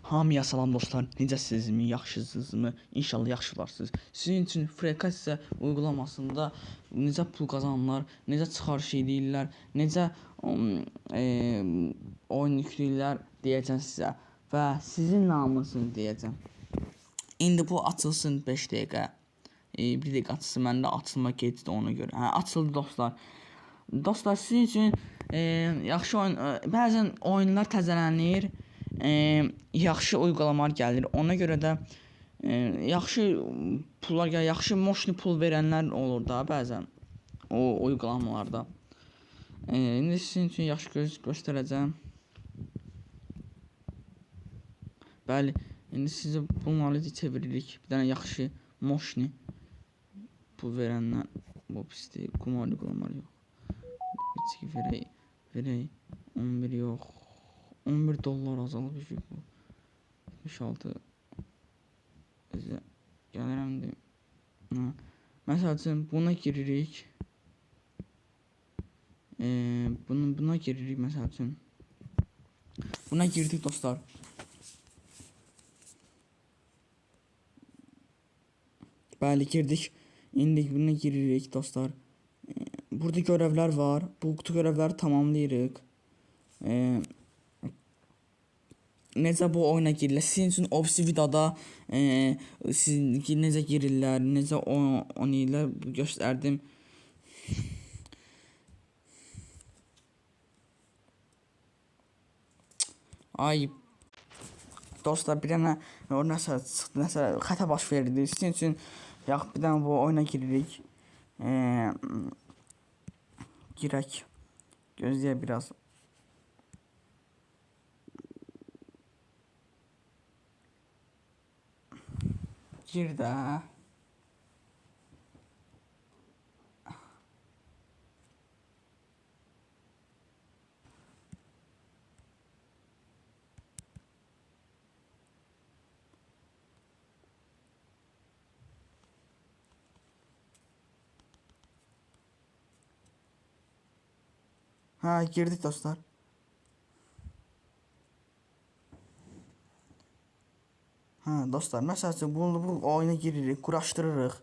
Hamıya salam dostlar. Necəsizmi? Yaxşısınızmı? İnşallah yaxşı olarsınız. Sizin üçün Frekatsiya uygulamasında necə pul qazanırlar, necə çıxarış edirlər, necə oyun yükləyirlər deyəcəm sizə və sizin namınızı deyəcəm. İndi bu açılsın 5 dəqiqə. Bir dəqiqə açılsın, məndə açılma gecikdi ona görə. Hə, açıldı dostlar. Dostlar, sizin üçün yaxşı oyun, bəzən oyunlar təzələnir, yaxşı uygulamalar gəlir. Ona görə də yaxşı pullar gəlir, yaxşı moşni pul verənlər olur da bəzən o uygulamalarda. İndi sizin üçün yaxşı göstərəcəm. Bəli, indi sizə bunları çeviririk. Bir dənə yaxşı moşni pul verənlər, bu pisdir, qumar uygulamalar yox. İçki verək, verək, 11 yox, 11 dollar azalıb bu. 76 özə gəlirəm deyim. Hə. Məsəl üçün buna giririk. Buna giririk məsəl üçün. Buna girdik dostlar. Bəli, girdik. İndi buna giririk dostlar. Burada görevlər var. Bu qutu görevləri tamamlayırıq. Necə bu oyuna girirlər? Sizin üçün o birisi videoda siz necə girirlər, necə oynayırlar göstərdim. Ay dostlar, bir dənə o nəsə çıxdı, nəsə xəta baş verdi. Sizin üçün yax bir dənə bu oyuna giririk. Girək. Gözləyək biraz. Gir də. Ha, girdik dostlar. Hə, dostlar, məsəl üçün bu oyuna giririk, quraşdırırıq.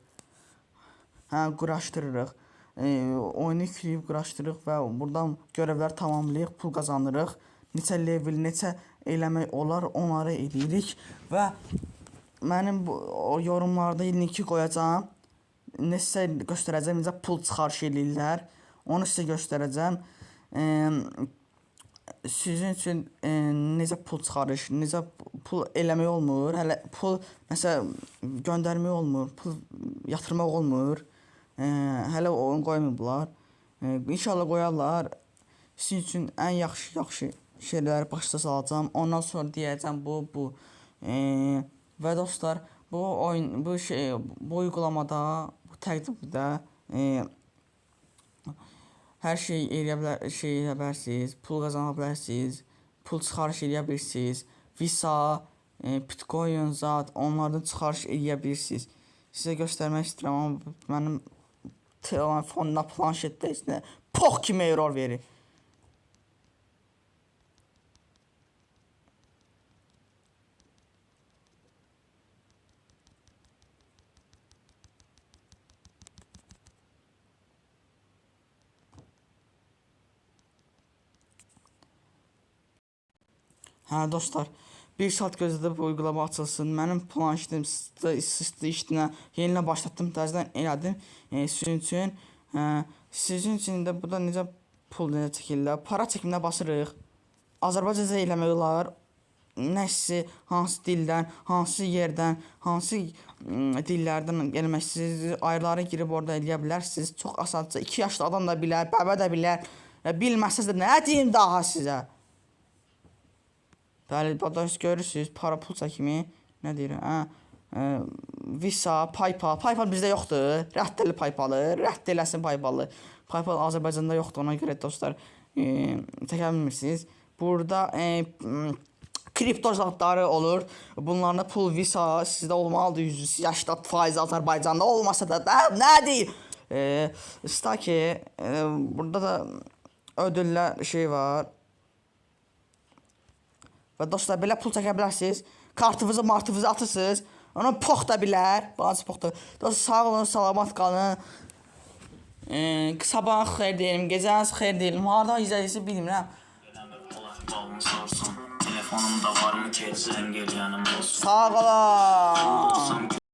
Hə, quraşdırırıq. Oyunu yükləyib quraşdırırıq və buradan görevlər tamamlayırıq, pul qazanırıq. Neçə level, neçə eləmək olar, onları eləyirik və mənim bu o yorumlarda linki qoyacağam. Nə sizə göstərəcəm, necə pul çıxarış eləyirlər. Onu sizə göstərəcəm. Sizin üçün necə pul çıxarış, necə pul eləmək olmur, hələ pul nəsə göndərmək olmur, pul yatırmaq olmur. Hələ onu qoymayıblar. İnşallah qoyarlar. Sizin üçün ən yaxşı şeyləri başa salacağam. Ondan sonra deyəcəm bu. Və dostlar, bu oyun, bu şey, bu uygulamada, bu təqdimdə hər şey eləyə bilər, şey eləyə bilərsiniz, pul qazana bilərsiniz, pul çıxarış eləyə bilirsiniz, Visa, Bitcoin zat, onlardan çıxarış eləyə bilirsiniz. Sizə göstərmək istəyirəm, amma mənim telefonda, planşetdə heç nə pox kimi error verir. Hə dostlar, bir saat gözlədi bu uygulama açılsın. Mənim planşetim sıçdı işinə, yenidən başlatdım, təzədən elədim. Sizin üçün, sizin üçün də burada necə pul necə çəkirlər? Para çəkiminə basırıq. Azərbaycanca eləmək olar. Nəsə hansı dildən, hansı yerdən, hansı dillərdən eləmək istəyirsiniz, ayrılara girib orada eləyə bilərsiniz. Çox asanca 2 yaşlı adam da bilər, bəbə də bilər. Bilməsəz də nə deyim daha sizə? Bəli, burada görürsünüz, para pul çəkimi, nə deyirəm, hə, Visa, PayPal, PayPal bizdə yoxdur, rədd elə PayPalı, rədd eləsin PayPalı. PayPal Azərbaycanda yoxdur, ona görə dostlar, çəkə bilmirsiniz. Burada kripto zətləri olur, bunların da pul Visa sizdə olmalıdır, 180% Azərbaycanda olmasa da, nə deyim? Stake, burada da ödüllər şey var. Və dostlar, belə pul çəkə bilərsiniz. Kartınızı, martınızı atırsınız. Ona pox da bilər. Balaca pox da. Dostlar, sağ olun, salamat qalın. Sabahın xeyir deyim, gecəniz xeyir deyim. Harda izləyirsə bilmirəm. Eləmir hal əhvalını sorsun. Telefonumda var mı ki, zəng eləyənim olsun. Sağ olun. Olsam.